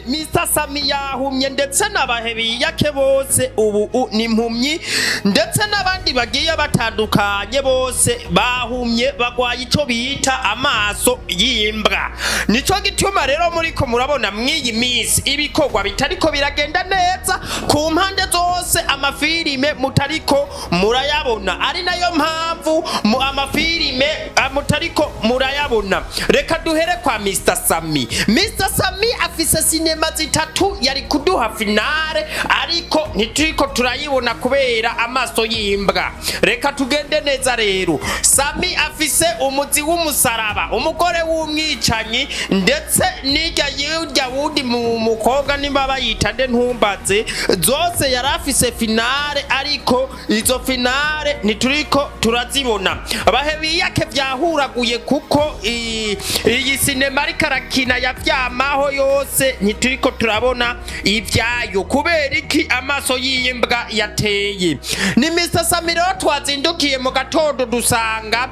Mr Sami yahumye, ndetse n'abahebiyake bose ubu ni impumyi, ndetse n'abandi bagiye batandukanye bose bahumye, bagwaye ico bita amaso y'imbwa. Nico gituma rero muriko murabona mw'iyi minsi ibikorwa bitariko biragenda neza ku mpande zose, amafilime mutariko murayabona, ari nayo mpamvu mu amafilime mutariko murayabona. Reka duhere kwa Mr Sami. Mr Sami afise sinema zitatu yari kuduha finale, ariko ntituriko turayibona kubera amaso y'imbwa. Reka tugende neza rero. Sami afise Umuzi w'umusaraba, Umugore w'umwicanyi, ndetse n'irya yurya wundi mu mukobwa nimba bayita nde ntumbaze. Zose yari afise finale, ariko izo finale ntituriko turazibona. Bahebiyake vyahuraguye kuko iyi sinema ariko arakina yavyamaho yose ntituriko turabona ivyayo. Kubera iki? Amaso y'imbwa yateye. Ni Mr Sami rero twazindukiye mu gatondo dusanga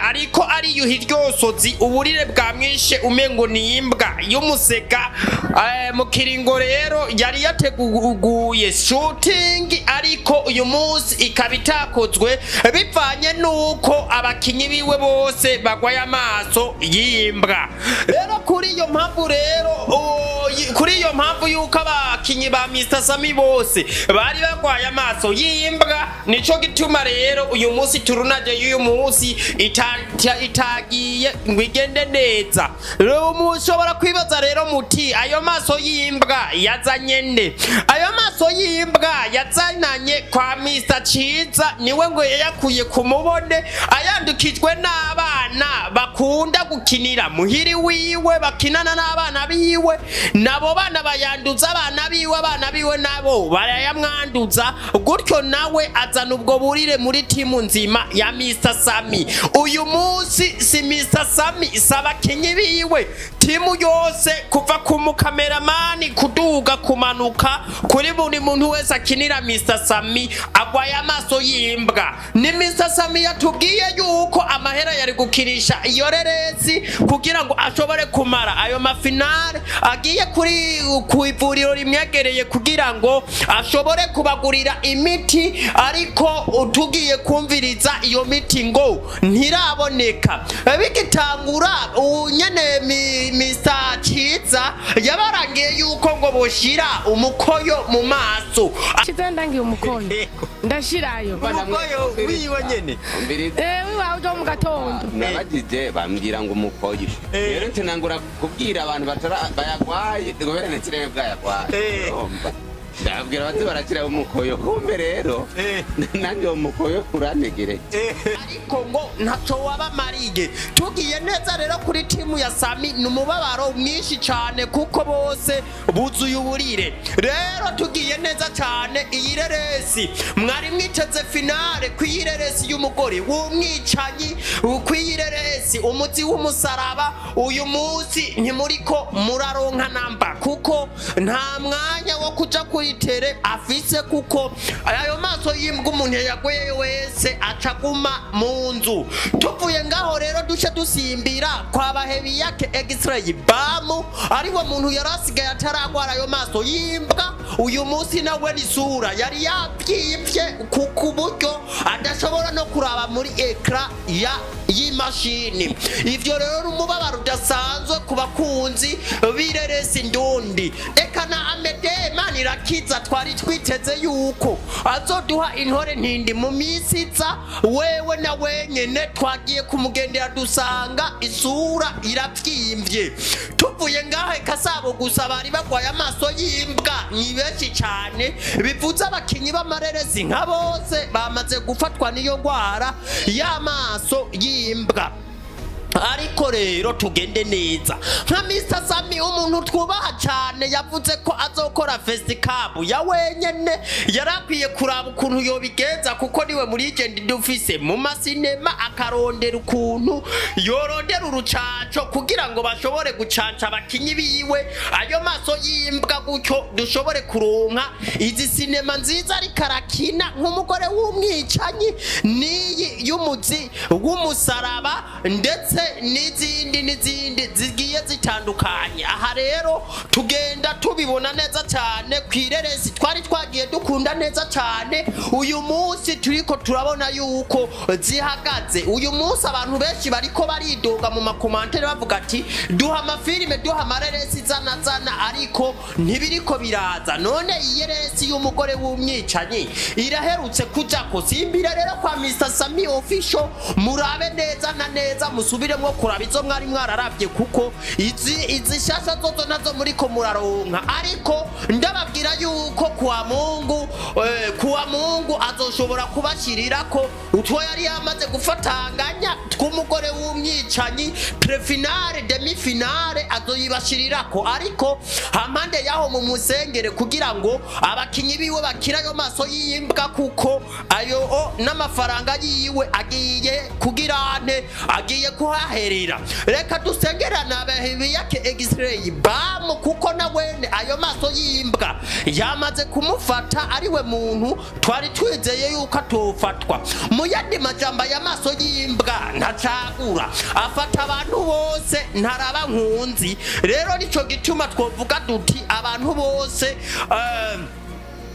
ariko ariyuha iryosozi, uburire bwamwishe, umengo ni imbwa y'umusega. Mu kiringo rero yari yateguye shooting, ariko uyu munsi ikaba itakozwe bivanye nuko abakinyi biwe bose bagwaye amaso y'imbwa. Rero kuri iyo mpamvu rero kuri iyo mpamvu yuko abakinyi ba Mr Sami bose bari bagwaye amaso y'imbwa, nico gituma rero uyu munsi tournage y'uyu munsi itagiye ngo igende neza. Rero mushobora kwibaza rero muti: "Ayo maso y'imbwa yazanye nde?" Ayo maso y'imbwa yazananye kwa Mr Ciza, niwe ngo yayakuye ku mubone, ayandukijwe n'abana bakunda gukinira muhiri wiwe, bakinana n'abana biwe. Nabo bana bayanduza abana biwe, abana biwe nabo barayamwanduza gutyo, nawe azana ubwo burire muri timu nzima ya Mr Sami. Uyu munsi si Mr Sami, si abakinyi biwe, timu yose kuva ku mukameramani kuduga kumanuka kuri buri muntu wese akinira Mr Sami agwaye amaso y'imbwa. Ni Mr Sami yatubwiye yuko amahera yari gukirisha iyo reresi kugira ngo ashobore kumara ayo mafinale agiye kuri ku ivuriro rimwegereye kugira ngo ashobore kubagurira imiti, ariko tugiye kumviriza iyo miti ngo ntiraboneka. Bigitangura nyene Mr Ciza yabarangiye yuko ngo boshira umukoyo mu maso. Ciza ndangiye umukoyo ndashirayo. Umukoyo wiwe nyene. Umviriza. Wiwawe uja mu gatondo. Nabagije bambwira ngo umukoyo rero ntinangura kubwira abantu batara bayagwaye kubera ntikirebe bwayagwaye. Urumva? Ndababwira baze barakiraho umukoyo, kumbe rero nanjye uwo mukoyo urantegereje. Ariko ngo ntaco wabamariye. Tugiye neza rero kuri timu ya Sami, ni umubabaro mwinshi cyane kuko bose buzuye uburire. Rero tugiye neza cyane, iyi reresi mwari mwiteze finale kw'iyi reresi y'Umugore w'umwicanyi, kw'iyi reresi Umuzi w'umusaraba, uyu munsi ntimuriko muraronka namba kuko nta mwanya wo kuja kuri terrain afise, kuko ayo maso y'imbwa umuntu yaguye wese acaguma mu nzu. Tuvuye ngaho rero duce dusimbira kwa Bahebiyake X-ray Bamu, ariwo muntu yari asigaye ataragwara ayo maso y'imbwa. Uyu munsi nawe n'isura yari yabyimvye ku buryo adashobora no kuraba muri écran ya y'imashini. Ivyo rero ni umubabaro udasanzwe ku bakunzi b'ireresi ndundi. Eka na Amede Manirakiza twari twiteze yuko azoduha Intore Ntindi mu minsi iza, wewe na wenyene twagiye kumugendera dusanga isura iravyimbye. Tuvuye ngaho, eka sabo gusa bari bagwaye amaso y'imbwa, ni benshi cyane, bivuze abakinyi b'amareresi nka bose bamaze gufatwa n'iyo ndwara y'amaso y'imbwa. Ariko rero tugende neza, nka Mr Sami, umuntu twubaha cyane, yavuze ko azokora festicab ya wenyene. Yarakwiye kuraba ukuntu yobigenza kuko niwe muri legend dufise mu masinema, akarondera ukuntu yorondera urucanco kugira ngo bashobore gucanca abakinyi biwe ayo maso y'imbwa, gutyo dushobore kuronka izi sinema nziza ariko arakina nk'Umugore w'umwicanyi n'iyi y'Umuzi w'umusaraba ndetse n'izindi n'izindi zigiye zitandukanye. Aha rero tugenda tubibona neza cyane ku ireresi twari twagiye dukunda neza cyane. Uyu munsi turiko turabona yuko zihagaze. Uyu munsi abantu benshi bariko baridoga mu ma commentaires, bavuga ati: "Duha amafilime, duha amareresi, zana zana", ariko ntibiriko biraza. None iyeresi y'umugore w'umwicanyi iraherutse kujako. Simbira rero kwa Mr Sami Official, murabe neza na neza, musubiremwo kuraba izo mwari mwararavye, kuko izi shasha zozo nazo muriko muraronka. Ariko ndababwira yuko kuwa Mungu azoshobora kubashyirirako utwo yari yamaze gufatanganya tw'umugore w'umwicanyi, pré-finale, demi-finale, azoyibashirirako. Ariko hampande yaho mu musengere kugira ngo abakinyi biwe bakire ayo maso y'imbwa, kuko ayo n'amafaranga yiwe agiye kugira ane, agiye kuhaherera. Reka dusengerane abahebiyake X-ray bamu, kuko na wene ayo maso y'imbwa yamaze kumufata, ariwe muntu twari twizeye yuko atofatwa. Mu yandi majambo, aya maso y'imbwa ntacagura, afata abantu bose, ntaraba nkunzi. Rero nico gituma twovuga duti abantu bose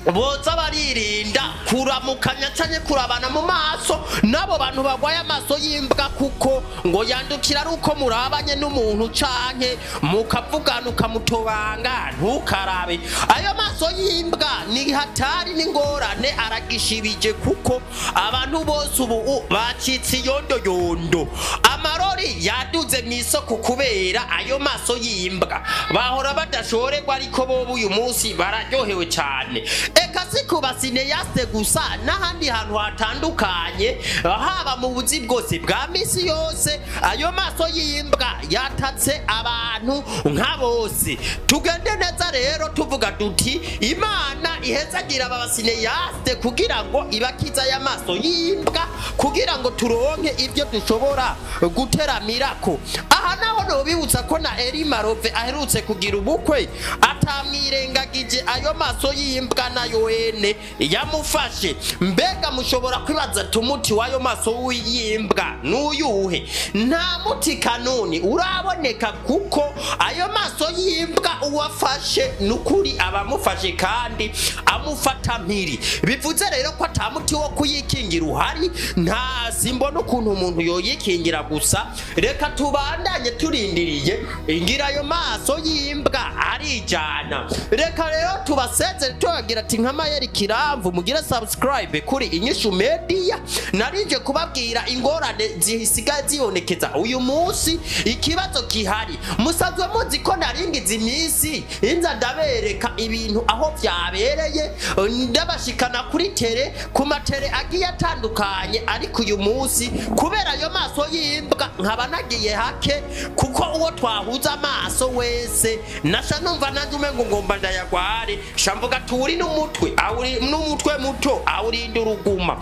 boza baririnda kuramukanya canke kurabana mu maso n'abo bantu bagwaye amaso y'imbwa, kuko ngo yandukira ari uko murabanye n'umuntu canke mukavugana ukamutobanga ntukarabe. Ayo maso y'imbwa ni hatari, n'ingorane aragishibije, kuko abantu bose ubu bacitse iyondoyondo. Amarori yaduze mu isoko kubera ayo maso y'imbwa. Bahora badashorerwa, ariko bobo uyu munsi bararyohewe cyane. Eka si ku ba cinéastes gusa, n'ahandi hantu hatandukanye, haba mu buzi bwose bwa misi yose, ayo maso y'imbwa yatatse abantu nka bose. Tugende neza rero tuvuga duti Imana ihezagira aba ba cinéastes kugira ngo ibakize aya maso y'imbwa, kugira ngo turonke ibyo dushobora guteramirako. Aha naho nobibutsa ko na Eri Marove aherutse kugira ubukwe, atamwirengagije, ayo maso y'imbwa nayo wene yamufashe. Mbega mushobora kwibaza ati: "Umuti w'ayo maso y'imbwa n'uyuhe?" Nta muti kanuni uraboneka, kuko ayo maso y'imbwa uwafashe nukuri abamufashe kandi amufata mpiri. Bivuze rero ko ata muti wo kuyikingira uhari. Nta simbona ukuntu umuntu yoyikingira. Gusa reka tubandanye turindiriye, ingira ayo maso y'imbwa arijana. Reka rero tubasezere tubagira ati nka mayeri kiramvu, mugire subscribe kuri Inyishu Media. Narije kubabwira ingorane zisigaye zibonekeza uyu munsi, ikibazo gihari. Musanzwe muzi ko naringize iminsi inza ndabereka ibintu aho vyabereye, ndabashikana kuri terrain, ku ma terrain agiye atandukanye. Ariko uyu munsi kubera ayo maso y'imbwa nkaba nagiye hake, kuko uwo twahuza amaso wese nasha numva nanjye umengo ngomba ndayagware. Shamvuga turi n'umutwe awuri n'umutwe muto awurinda uruguma.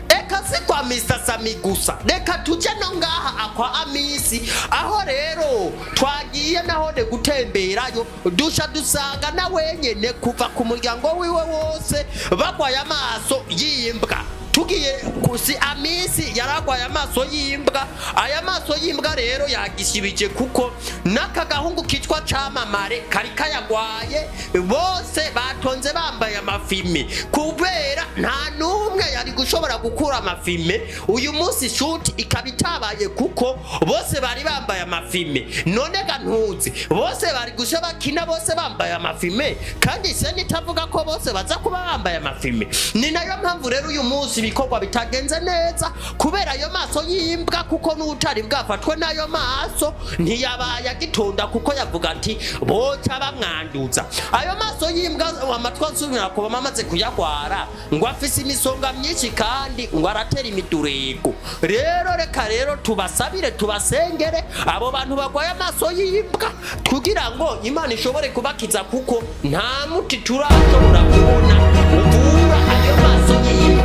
Eka si kwa Mr Sami gusa, reka tuje no ngaha akwa Amisi. Aho rero twagiye nahone gutemberayo, dusha dusanga na wenyene kuva ku muryango wiwe wose bagwaye amaso y'imbwa. Tugiye kusi, Amisi yaragwaye amaso y'imbwa. Aya maso y'imbwa rero yagishibije, kuko n'aka gahungu kitwa Camamare kari kayagwaye. Bose batonze bambaye ama fumé, kubera nta n'umwe yari gushobora gukura ama fumé. Uyu munsi shoot ikaba itabaye kuko bose bari bambaye ama fumé. None ga ntuzi bose bari gusha bakina bose bambaye ama fumé, kandi scène itavuga ko bose baza kuba bambaye ama fumé. Ni nayo mpamvu rero uyu munsi ibikorwa bitagenze neza kubera ayo maso y'imbwa, kuko n'utari bwafatwe n'ayo maso ntiyabaye agitonda, kuko yavuga ati boca bamwanduza ayo maso y'imbwa. Amatwi ansubira kuba amaze kuyagwara, ngo afise imisonga myinshi kandi ngo aratera imidurego. Rero reka rero tubasabire, tubasengere abo bantu bagwaye amaso y'imbwa, kugira ngo Imana ishobore kubakiza, kuko nta muti turashobora kubona uvura ayo maso y'imbwa.